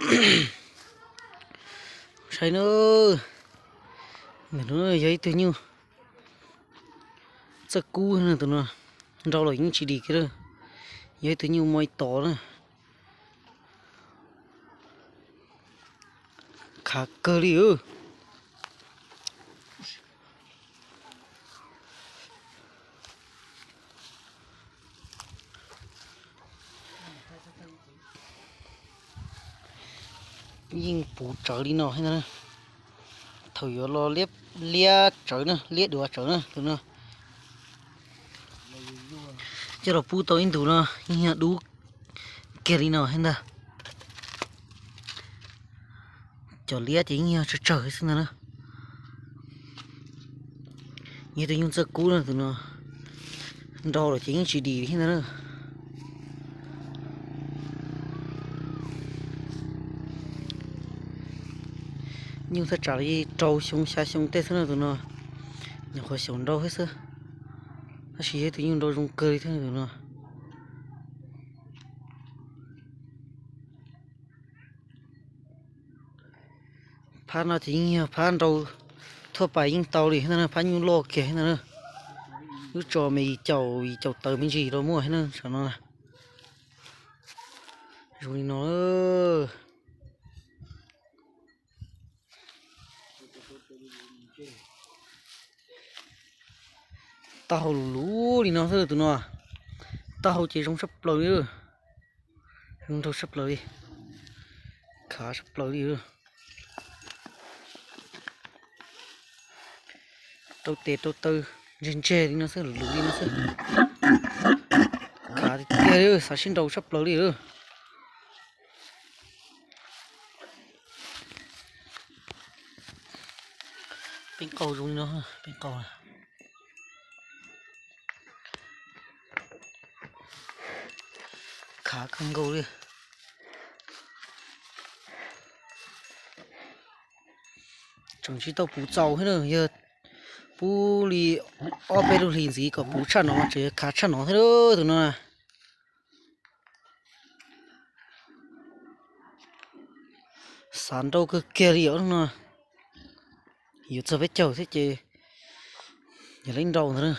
Saib na, ntawm no yog ib tug nyuj txawj kub na tus no, nrau los yeej tsis dim kiag. Yog ib tug nyuj mob ib tod na. Khav kawg li. Yeej puv tsawv li no thiab ntag. Thaum yuav los liab tsawv na, liab duav tsawv na tus no. Coj los pub tau ib ntus no yeej yog dub kiag li no thiab ntag. Cov liab ces yeej yog tsawg tsawg xwb ntag na. Yog tus nyuj txawj kub na tus no, nrau los ces yeej tsis dim li thiab ntag na. Nyuj thaj tsam li rau xyoo xya xyoo tej xwb na tus no, nyuam qhuav xyaum nrau thiab xwb. Tab sis yog tus nyuj nrau zoo kawg li thiab tus no. Phab no ces yeej yog phab nrau thuaj pais yeej tau li thiab ntag na, phab nyuj loj kiag thiab ntag na. Lub tso me yim caum yim caum tawv me ntsis los muaj thiab na, saum no na. Zoo li no. Taub hau luv luv li no xwb tus no. Taub hau ces zoo tshaj plaws li, zoo nraug tshaj plaws li, khav tshaj plaws li. Rau tes rau taw ntseg ntseg li no xwb, luv luv li no xwb. Khav tiag tiag li, xav sib nrau tshaj plaws li. Peeb qau zoo li no, peeb qau. Khav kawg nkaus li. Tseem tsis tau puv txaus thiab na, yog pub li ob peb lub hlis ntxiv kom puv tshaj no tseem yog khav tshaj no thiab tus no. Xav nrau kawg kiag li os no. Yuav txog peb caug thiab ces yog leb nrau ntag.